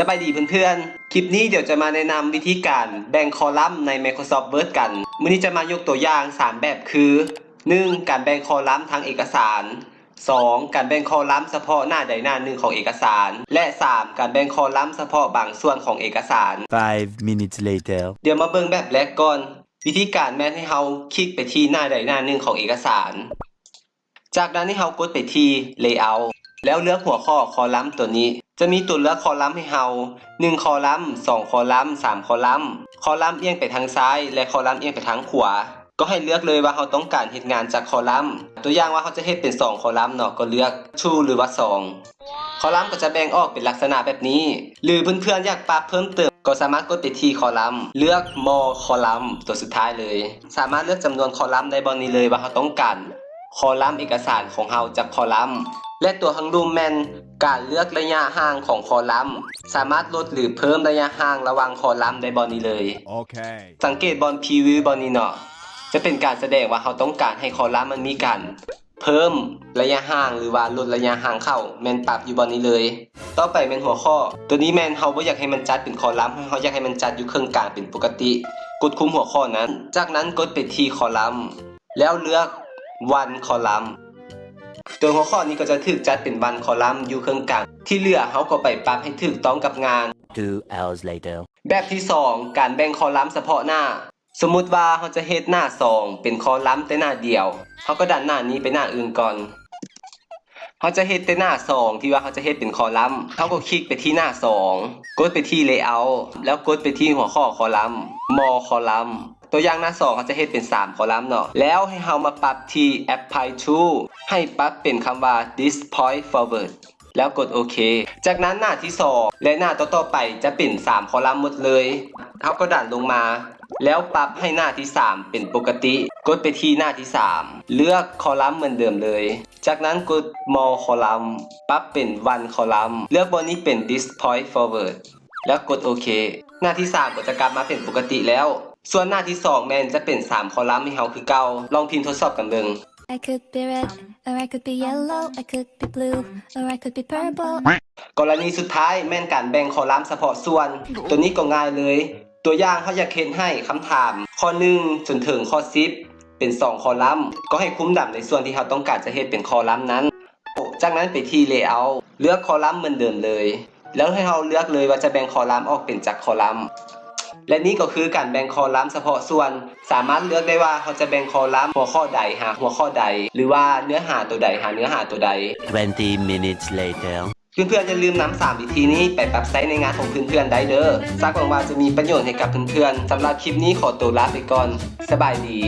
ສະບາຍດີເພື່ອນໆ ຄລິບນີ້ດຽວຈະມາແນະນຳວິທີການແບ່ງຄໍລັມໃນ Microsoft Word ກັນ. ມື້ນີ້ຈະມາຍົກຕົວຢ່າງສາມແບບຄື ໜຶ່ງ ການແບ່ງຄໍລັມທາງເອກະສານ, ສອງ ການແບ່ງຄໍລັມສະເພາະໜ້າໃດໜ້າໜຶ່ງຂອງເອກະສານ ແລະ ສາມ ການແບ່ງຄໍລັມສະເພາະບາງສ່ວນຂອງເອກະສານ. Five minutes later. ດຽວມາເບິ່ງແບບແລກກ່ອນ. ວິທີການແມ່ນໃຫ້ເຮົາຄລິກໄປທີ່ໜ້າໃດໜ້າໜຶ່ງຂອງເອກະສານ. ຈາກນັ້ນໃຫ້ເຮົາກົດໄປທີ່ Layout ແລ້ວເລືອກຫົວຂໍ້ຄໍລັມຕົວນີ້. ຈະມີຕົວເລືອກຄໍລັມໃຫ້ເຮົາ ໜຶ່ງຄໍລັມ, ສອງຄໍລັມ, ສາມຄໍລັມ. ຄໍລັມອຽງໄປທາງຊ້າຍ ແລະ ຄໍລັມອຽງໄປທາງຂວາ. ກໍໃຫ້ເລືອກເລີຍວ່າເຮົາຕ້ອງການເຮັດງານຈັກຄໍລັມ. ຕົວຢ່າງວ່າເຮົາຈະເຮັດເປັນສອງຄໍລັມເນາະ, ກໍເລືອກ two ຫຼືວ່າ ສອງ. ຄໍລັມກໍຈະແບ່ງອອກເປັນລັກສະນະແບບນີ້ ຫຼືເພື່ອນໆຢາກປັບເພີ່ມເຕີມ ກໍສາມາດກົດໄປທີ່ຄໍລັມ ເລືອກ More Column ຕົວສຸດທ້າຍເລີຍ. ສາມາດເລືອກຈຳນວນຄໍລັມໄດ້ບ່ອນນີ້ເລີຍວ່າເຮົາຕ້ອງການຄໍລັມເອກະສານຂອງເຮົາຈັກຄໍລັມ ແລະ ຕົວທາງລຸ່ມແມ່ນການເລືອກໄລຍະຫ່າງຂອງຄໍລັມ ສາມາດລົດ ຫຼື ເພີ່ມໄລຍະຫ່າງລະຫວ່າງຄໍລັມໄດ້ບ່ອນນີ້ເລີຍ. ໂອເຄ. ສັງເກດບ່ອນ Preview ບ່ອນນີ້ເນາະ, ຈະເປັນການສະແດງວ່າເຮົາຕ້ອງການໃຫ້ຄໍລັມມັນມີການ ເພີ່ມໄລຍະຫ່າງ ຫຼືວ່າລົດໄລຍະຫ່າງເຂົ້າ ແມ່ນປັບຢູ່ບ່ອນນີ້ເລີຍ. ຕໍ່ໄປແມ່ນຫົວຂໍ້. ຕົວນີ້ແມ່ນເຮົາບໍ່ຢາກໃຫ້ມັນຈັດເປັນຄໍລັມ, ເຮົາຢາກໃຫ້ມັນຈັດຢູ່ເຄິ່ງກາງເປັນປົກກະຕິ. ກົດຄຸມຫົວຂໍ້ນັ້ນ. ຈາກນັ້ນກົດໄປທີ່ຄໍລັມ ແລ້ວເລືອກ One Column. ຕົວຫົວຂໍ້ນີ້ກໍຈະຖືກຈັດເປັນ One Column ຢູ່ເຄິ່ງກາງ. ທີ່ເຫຼືອເຮົາກໍໄປປັບໃຫ້ຖືກຕ້ອງກັບງານ. Two hours later. ແບບທີສອງ ການແບ່ງຄໍລັມສະເພາະໜ້າ. ສົມມຸດວ່າເຮົາຈະເຮັດໜ້າສອງເປັນຄໍລັມແຕ່ໜ້າດຽວ, ເຮົາກໍດັນໜ້ານີ້ໄປໜ້າອື່ນກ່ອນ. ເຮົາຈະເຮັດແຕ່ໜ້າສອງ ທີ່ວ່າເຮົາຈະເຮັດເປັນຄໍລັມ, ເຮົາກໍຄລິກໄປທີ່ໜ້າສອງ, ກົດໄປທີ່ Layout ແລ້ວກົດໄປທີ່ຫົວຂໍ້ຄໍລັມ More Column. ຕົວຢ່າງໜ້າສອງເຮົາຈະເຮັດເປັນສາມຄໍລັມເນາະ, ແລ້ວໃຫ້ເຮົາມາປັບທີ່ Apply to ໃຫ້ປັບເປັນຄຳວ່າ This Point Forward. ແລ້ວກົດໂອເຄ. ຈາກນັ້ນໜ້າທີສອງ ແລະ ໜ້າຕໍ່ໆໄປຈະເປັນສາມຄໍລັມໝົດເລີຍ. ເຮົາກໍດັນລົງມາ ແລ້ວປັບໃຫ້ໜ້າທີສາມເປັນປົກກະຕິ. ກົດໄປທີ່ໜ້າທີສາມ ເລືອກຄໍລັມເໝືອນເດີມເລີຍ. ຈາກນັ້ນກົດ More Column ປັບເປັນ One Column ເລືອກບ່ອນນີ້ເປັນ This Point Forward ແລ້ວກົດໂອເຄ. ໜ້າທີສາມກໍຈະກັບມາເປັນປົກກະຕິແລ້ວ. ສ່ວນໜ້າທີສອງແມ່ນຈະເປັນສາມຄໍລັມໃຫ້ເຮົາຄືເກົ່າ. ລອງພິມທົດສອບກັນເບິ່ງ. I could be red, or I could be yellow, I could be blue, or I could be purple. ກໍລະນີສຸດທ້າຍແມ່ນການແບ່ງຄໍລັມສະເພາະສ່ວນ. ໂຕນີ້ກໍງ່າຍເລີຍ. ຕົວຢ່າງເຮົາຢາກເຮັດໃຫ້ຄຳຖາມຂໍ້ໜຶ່ງຈົນເຖິງຂໍ້ສິບເປັນສອງຄໍລັມ, ກໍໃຫ້ຄຸມດຳໃນສ່ວນທີ່ເຮົາຕ້ອງການຈະເຮັດເປັນຄໍລັມນັ້ນ. ຈາກນັ້ນໄປທີ່ Layout ເລືອກຄໍລັມເໝືອນເດີມເລີຍ. ແລ້ວໃຫ້ເຮົາເລືອກເລີຍວ່າຈະແບ່ງຄໍລັມອອກເປັນຈັກຄໍລັມ. ແລະນີ້ກໍຄືການແບ່ງຄໍລັມສະເພາະສ່ວນ, ສາມາດເລືອກໄດ້ວ່າເຮົາຈະແບ່ງຄໍລັມຫົວຂໍ້ໃດຫາຫົວຂໍ້ໃດ ຫຼືວ່າເນື້ອຫາໂຕໃດຫາເນື້ອຫາໂຕໃດ. Twenty minutes later. ເພື່ອນໆຢ່າລືມນຳສາມວິທີນີ້ໄປປັບໃຊ້ໃນງານຂອງເພື່ອນໆໄດ້ເດີ້. ສັກຫວັງວ່າຈະມີປະໂຫຍດໃຫ້ກັບເພື່ອນໆ. ສຳລັບຄລິບນີ້ຂໍໂຕລາໄປກ່ອນ. ສະບາຍດີ.